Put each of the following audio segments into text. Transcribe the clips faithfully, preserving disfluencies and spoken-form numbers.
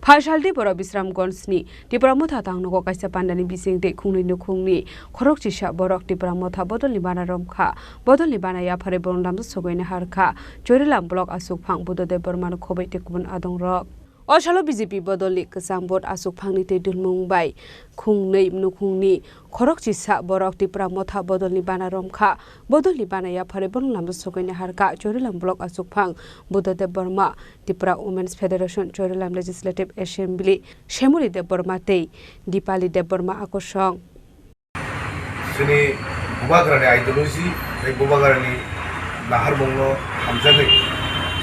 Phalsaldi borok Bisramganj ni Tipra Motha tangnogo kaisa pandani bising tei khungnwi nukhungni khorokchisa borok Tipra Motha bodolni bana romkha. Bodolni bana yapharwi borok lamsa sogwini harkha. Chorilam block Asukphang Buddhadev Bormano khobwi tei kubun adongrok. O salo B J P bodolni kwchang vote Asukphangni tei dulmung bai khungnwi nukhungni khorokchisa borok Tipra Motha bodolni bana romkha. Bodolni bana yapharwi borok lamsa sogwini harkha. Chorilam block Asukphang Buddhadev Borma, Tipra Women's Federation, Chorilam Legislative Assembly, Shemuli Debbarma tei Dipali Debbarma akosong. Chini Bubagrani ideology tei Bubagrani naharmungno hamjagwi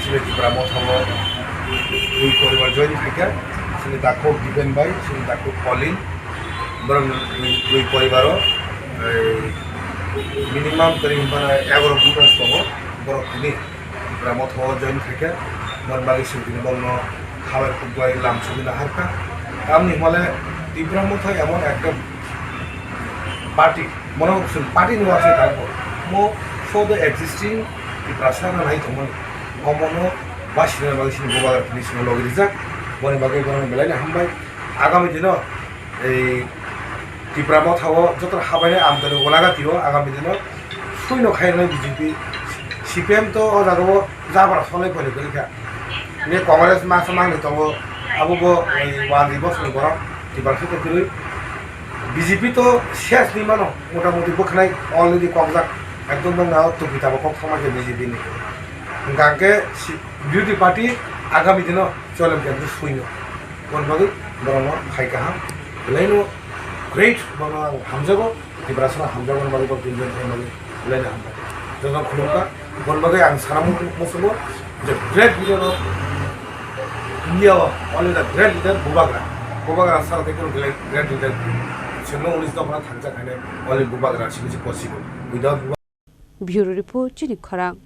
chini Tipra Mothao twi poribar join khaikha. Chini takhuk Dipen bai, chini takhuk Colin, borok twi, twi poribaro, ei, minimum twi hwnba na egaroh voters tongo, borok tini. Tipra Mothao join khaikha, mon bagwi chwng tini bongno khabar khukbai lam sogwi naharkha. Tamni hwnle Tipra Motha emon ekta party, mono chwng party ni uansai tangbo. Mo so the existing Tiprasa no nai tongmani. Omono basina bagwi chini Bubagra tini chwngno logi rijak. Boni bagwi bono belai no hambai. Agami dino ei Tipra Mothao joto habainai amtani golaga tio agami dino suino khairoknai B J P, C P M to o jagao jabra solai phai rwkha. Ni Congress masa mangni tongo, abo bo ei wanjwi bosongni borok Tipra site kwrwi. B J P to ses ni mano, motamoti bwkhanai already kokjak, ekdom bangna tupi tabo kok thangma khe B J P ni. Hwnkha khe si-, birodhi party agami dino cholem khe suino. Boni bagwi borokno phai kaham, belaino great, bono ang hamjago, Tiprasano hamjakmani bagwi bo tini jon khaimani belaino hambai. Jotono khulumkha, boni bagwi ang sana mu-, muchungo je great leader of India o, only the great leader Bubagra. Bubagra sara tei kunu great, great leader. Chwngno unis dophano thansa khainai only Bubagra simi se possible. Without Bubagra Bureau Report, Chini Khorang.